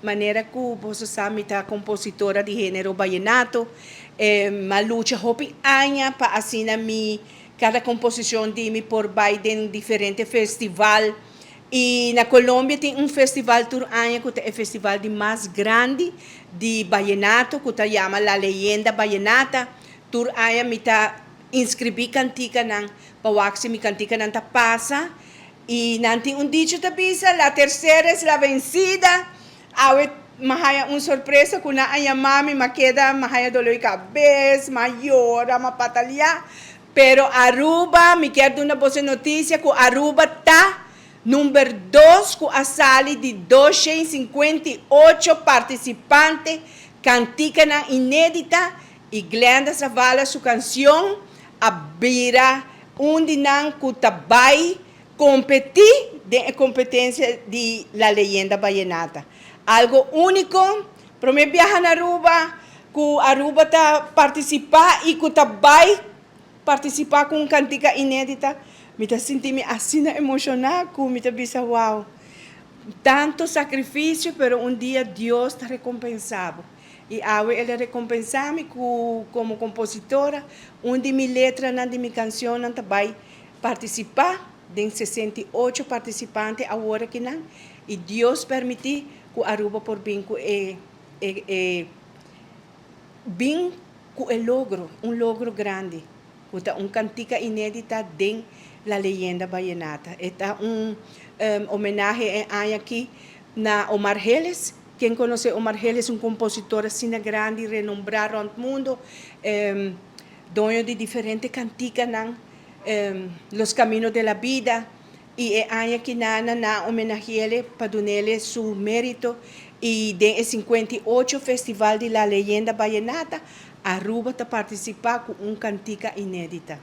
Manera ku boso sa, mi ta kompositora di género vallenato. M'a lucha hopi aña pa asina mi kada komposishon di mi por bai den diferente festival. I na Colombia tin un festival tur aña ku ta e festival di mas grandi di vallenato, ku ta yama La Leyenda Vallenata. Tur aña mi ta inskribí kantikanan pa wak si mi kantikanan ta pasa. I nan tin un dicho ta bisa: "La tercera es la vencida." Awe m'a haya un sorpresa ku nan a yama mi, m'a keda, m'a haya doló di kabes, m'a yora, m'a pataleá. Pero Aruba, mi ke duna boso notisia ku Aruba ta number 2 ku a sali di 258 partisipante kantikanan inédita i Glenda Zavala su kanshon a bira un di nan ku ta bai kompetí den kompetensia di La Leyenda Vallenata. Algo úniko, promé biaha na Aruba, ku Aruba ta partisipá i ku ta bai partisipá ku un kantika inédita, mi ta sinti mi asina emoshoná ku mi ta bisa: "Wow, tantu sakrifisio, pero un dia Dios ta rekompensá bo." I awe el a rekompensá mi komo kompositora, un di mi letranan di mi kanshonnan ta bai partisipá den 68 partisipante awor akinan i Dios permití ku Aruba por bin ku e bin ku e logro, un logro grandi. Ta un kantika inédita den La Leyenda Vallenata. Ta un homenahe aki na Omar Geles. Ken konosé Omar Geles, un kompositor asina grandi, renombrá rònt mundu, doño di diferente kantikanan, Los Caminos de la Vida, i e aña akinan nan a homenahe'é pa dun'é su mérito i den 58 Festival di La Leyenda Vallenata, Aruba ta partisipá ku un kantika inédita.